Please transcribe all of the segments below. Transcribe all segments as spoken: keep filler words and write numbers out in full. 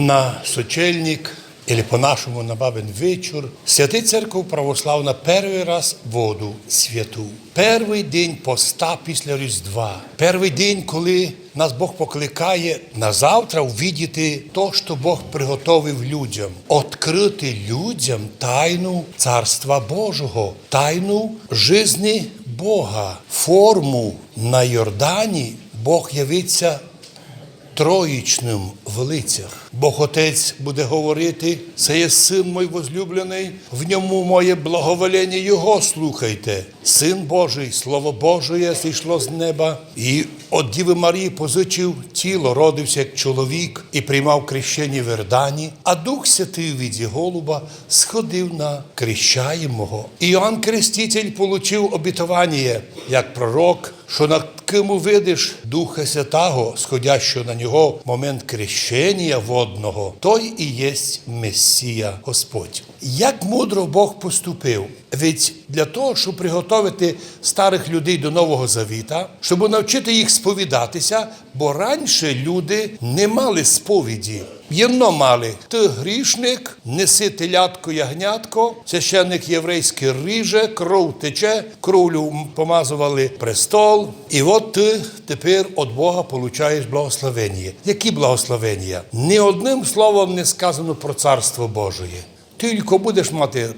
На сочельник, или по-нашому на Бабин вечур, Свята Церква Православна первый раз воду святу. Первый день поста після Різдва. Первый день, коли нас Бог покликає на завтра увидіти то, што Бог приготовив людям. Открыти людям тайну Царства Божого, тайну жизни Бога, форму. На Йордані Бог явиться троїчным в лицях. Бог Отець буде говорити: «Се є Син мой возлюбленый, в ньому моє благоволення, його слухайте». Син Божий, Слово Божоє зійшло з неба, і од Дівы Марії позичив тіло, родився як чоловік і приймав крещення в Йордані, а Дух Святый в виді голуба сходив на крещаємого. Іоанн Креститель получив обітованіє, як пророк, што на ким увидиш Духа Святаго, сходящого на нього в момент крещення водного, той і єсть Месія Господь. Як мудро Бог поступив! Ведь для того, щоб приготовити старих людей до Нового Завіта, щоб навчити їх сповідатися, бо раніше люди не мали сповіді. Єдно мали: «Ты грішник, неси телятко, ягнятко». Священник єврейський ріже, кров тече, кровлю помазували престол, і от ты тепер од Бога получаєш благословення. Які благословення? Ні одним словом не сказано про Царство Божоє. Тілько будеш мати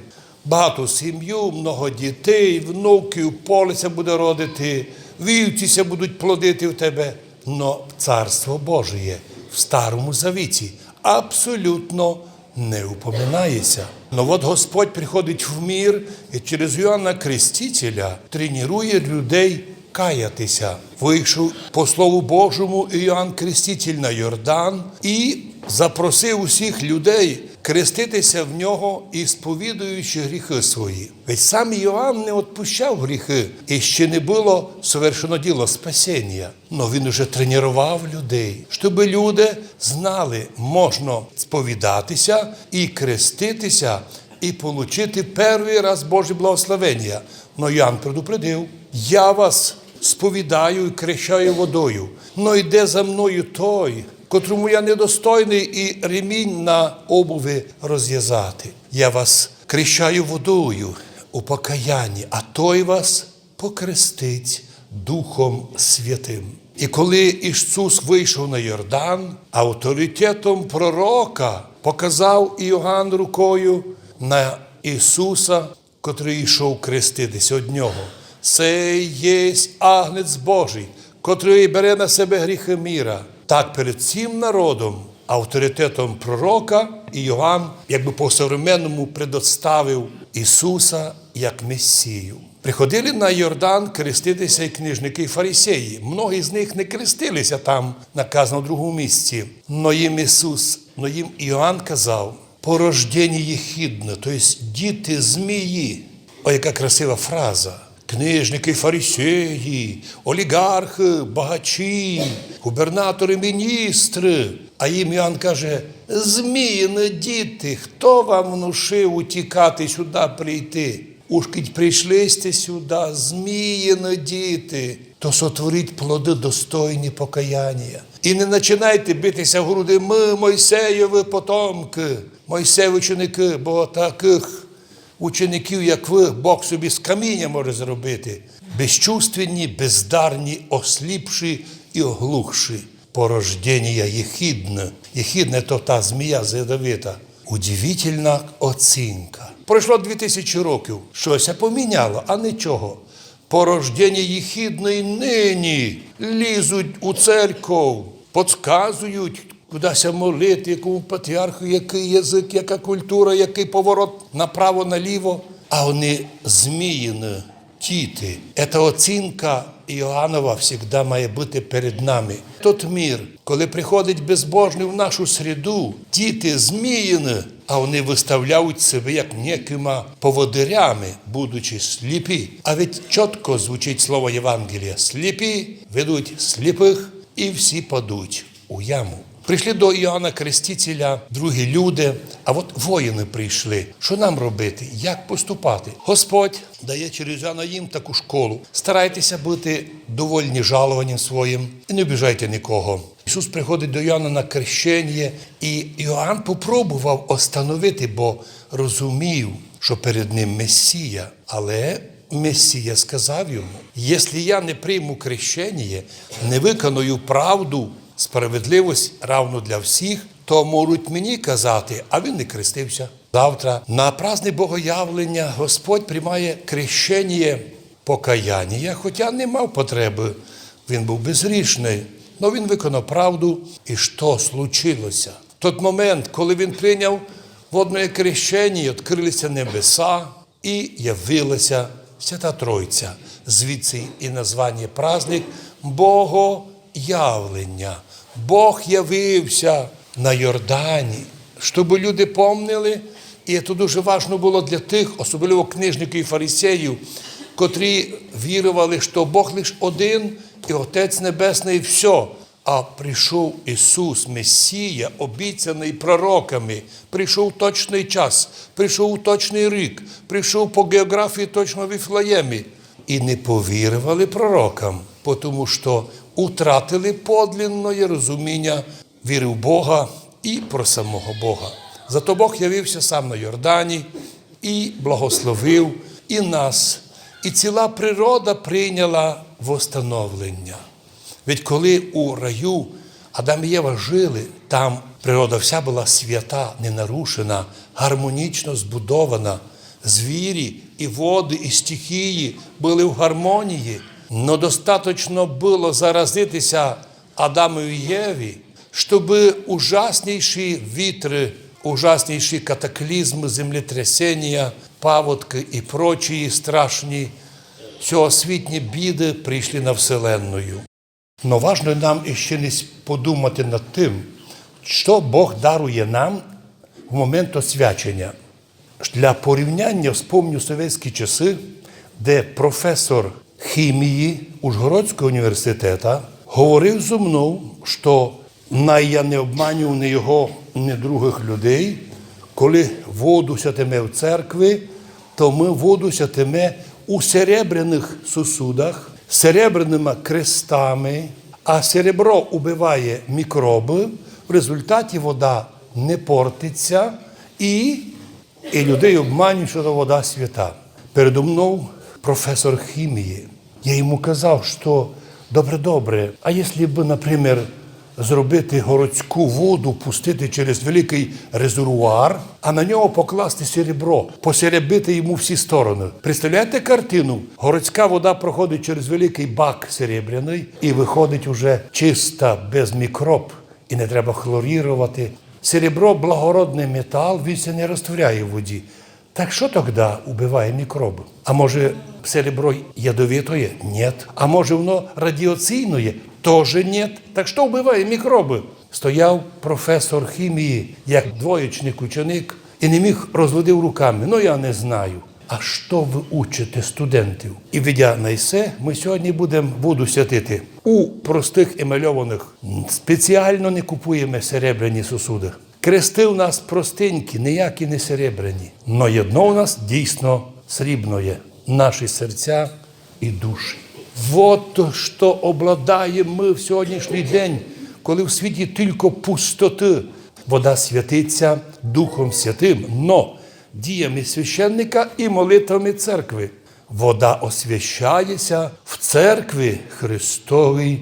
багату сім'ю, много дітей, внуків, поле ся буде родити, вівці ся будуть плодити в тебе. Но Царство Божоє в Старому Завіті абсолютно не упоминається. Но от Господь приходить в мір і через Йоанна Крестителя тренує людей каятися. Вийшов по Слову Божому Йоанн Креститель на Йордан і запросив усіх людей креститися в нього, ісповідуючи гріхи свої. Ведь сам Йоанн не відпущав гріхи, і ще не було совершено діло спасення. Но він уже тренував людей, щоб люди знали, можна сповідатися і креститися, і получити перший раз Божі благословення. Но Йоанн предупредив: «Я вас сповідаю і крещаю водою, но йде за мною той, котрому я недостойний і ремінь на обуви розв'язати. Я вас крещаю водою у покаянні, а той вас покрестить Духом Святим». І коли Ісус вийшов на Йордан, авторитетом пророка показав Іоанн рукою на Ісуса, котрий йшов креститися од нього. «Сей єсть Агнець Божий, котрий бере на себе гріхи міра». Так перед цим народом, авторитетом пророка, Іоанн, якби по-современному, предоставив Ісуса як Месію. Приходили на Йордан креститися й книжники, й фарисеї. Многі з них не крестилися там, наказано в другому місці. Но їм Ісус, но їм Іоанн казав: «Порожденіє єхидне», то єсть діти змії. О, яка красива фраза. Книжники, фарисеї, олігархи, багачі, губернаторы, міністры. А їм Іоанн каже: «Зміїны діти, хто вам внушив утікати сюда прийти? Уж кідь прийшли сьте сюда, зміїны діти, то сотворіть плоды, достойні покаяння. І не начинайте бити ся в груди: мы Мойсеєвы потомкы, Мойсеєвы ученикы, бо такых учеників, як вы, Бог собі з каміня може зробити. Безчувственні, бездарні, осліпші і оглухші. Порожденіє єхидне». Єхидне — то та змія ядовита. Удивительна оцінка. Пройшло дві тисячі років. Што ся поміняло? А нічого. Порожденіє єхидне й нині лізуть у церков, подсказують, куды ся молити, якому патріарху, якый язык, яка культура, якый поворот направо-наліво. А они зміїны, діти. Ета оцінка Іоаннова всегда має быти перед нами. Тот мір, коли приходить безбожный в нашу среду, діти зміїны, а они выставляють себе як некыма поводырями, будучи сліпі. А ведь чотко звучить слово Євангелія: «Сліпі ведуть сліпых, і всі падуть у яму». Прийшли до Іоанна Крестителя другі люди, а от воїны прийшли. Што нам робити? Як поступати? Господь дає через Іоанна їм таку школу. Старайтеся быти довольні жалованім своїм і не обіжайте нікого. Ісус приходить до Йоанна на крещеніє, і Йоанн попробовав остановити, бо розумів, што перед ним Месія. Але Месія сказав йому: «Єсли я не прийму крещеніє, не виконую правду, справедливость равно для всіх, то можуть мені казати, а він не крестився». Завтра на праздник Богоявлення Господь приймає крещеніє покаянія, хотя не мав потребы, він быв безгрішный, но він виконав правду. І што случилося? В тот момент, коли він прийняв водне крещеніє, відкрылися небеса і явилася Свята Тройця. Звідси і названіє праздник Богоявлення. Бог явився на Йордані, щоб люди помнили, і це дуже важно было для тых, особливо книжників і фарисеїв, котрі вірували, што Бог лиш один, і Отець Небесный, і всьо. А прийшов Ісус, Месія, обіцяный пророками, прийшов точный час, прийшов у точный рік, прийшов по географії точно в Вифлеємі. І не повірували пророкам, потому што утратили подлинноє розуміня віры в Бога і про самого Бога. Зато Бог явився сам на Йордані і благословив і нас, і ціла природа прийняла восстановлення. Ведь коли у раю Адам і Єва жили, там природа вся была свята, ненарушена, гармонічно збудована. Звірі і воды, і стихії были в гармонії. Но достаточно было заразитися Адаму і Єві, щоб ужасніші вітры, ужасніші катаклізмы, землетрясеніє, паводкы і прочі страшні сьогосвітні біды прийшли на вселенную. Но важно нам іщи несь подумати над тым, што Бог дарує нам в момент освяченя. Для порівняня вспомню совєтські часы, де професор хімії Ужгородського університета говорив зо мнов, што най я не обманюю ні його, ні другых людей, коли воду святиме в церкви, то мы воду святиме у серебряных сосудах, серебряныма крестами, а серебро убиває мікробы, в результаті вода не портиться і і людей обманюють, што то вода свята. Передо мнов професор хімії. Я йому казав, што добре, добре, а єсли бы, например, зробити городську воду, пустити через великый резервуар, а на нього покласти серебро, посеребити йому всі стороны. Представляєте картину? Городська вода проходить через великый бак серебряный і выходить уже чиста, без мікроб. І не треба хлорірувати. Серебро — благородный метал, він ся не розтворяє в воді. Так што тогда убиває мікробы? А може, серебро ядовитоє? Нєт. А може, воно радіаційноє? Тоже нєт. Так што убиває мікробы? Стояв професор хімії, як двоєчник ученик, і не міг, розводив руками: «Ну, я не знаю». А што вы учите студентів? І видя на се, мы сьогодні будем воду святити. У простых емальованых, спеціално не купуєме серебряні сосуды. Кресты у нас простенькі, ніякі не серебряні. Но єдно у нас дійсно срібноє: наші серця і душі. Вот што обладаєме мы в сьогоднішній день, коли в світі тілько пустоты. Вода святиться Духом Святым, но діями священника і молитвами церкви. Вода освящає ся в церкви Христовій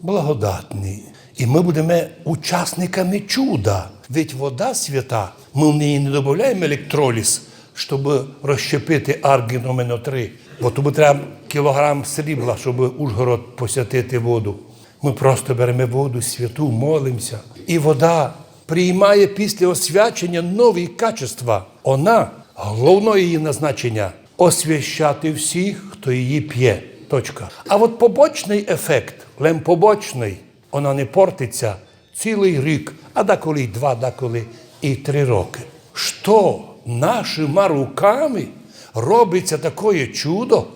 благодатній. І мы будеме учасниками чуда. Ведь вода свята, мы в неї не добавляєме електроліз, щоб розщепити аргін О три. Бо то бы треба кілограм срібла, щоб Ужгород посвятити воду. Мы просто береме воду святу, молимся. І вода приймає після освяченя нові качества. Она, головне її назначеня — освящати всіх, хто її пє. Точка. А от побочный ефект, лем побочный, она не портиться цілый рік, а даколи й два, даколи і три рокы. Што нашыма руками робиться такоє чудо?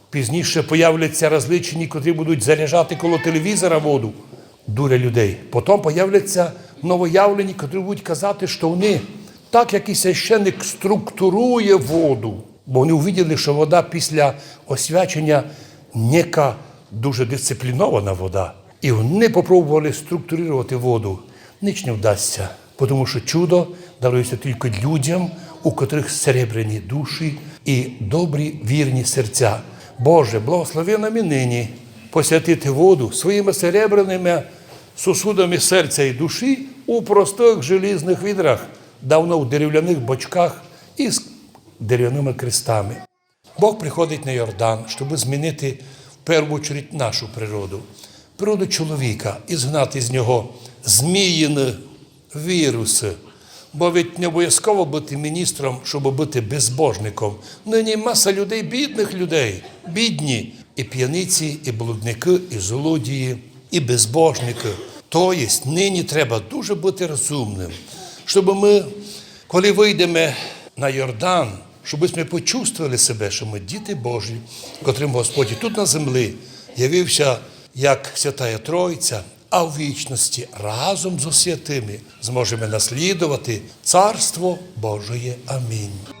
Пізніше появляться различні, котрі будуть заряджати коло телевізора воду. Дуре людей. Потом появляться новоявлені, котрі будуть казати, што вони, так як і священник структурує воду, бо вони увиділи, што вода після освяченя нєка дуже дисциплінована вода. І вони попробовали структурировати воду. Ніч не вдасться, тому що чудо далося тільки людям, у котрых серебряні душі і добрі, вірні серця. Боже, благослови нам і нині посвятити воду своїми серебряными сосудами серця і душі у простых желізных відрах, давно в деревляных бочках із деревяными крестами. Бог приходить на Йордан, щоб змінити в першу чергу нашу природу, природу чоловіка, і згнати з нього зміїны, вірусы. Бо ведь не обов'язково бути міністром, щоб бути безбожником. Нині маса людей, бідных людей, бідні, і п'яниці, і блудникы, і злодії, і безбожникы. То єсть, нині треба дуже бути розумным, щоб мы, коли выйдеме на Йордан, щоб мы почувствовали себе, що мы діти Божі, котрым Господь і тут на землі явився як Святая Тройця, а в вічности разом зо святыми зможеме наслідовати Царство Божоє. Амінь.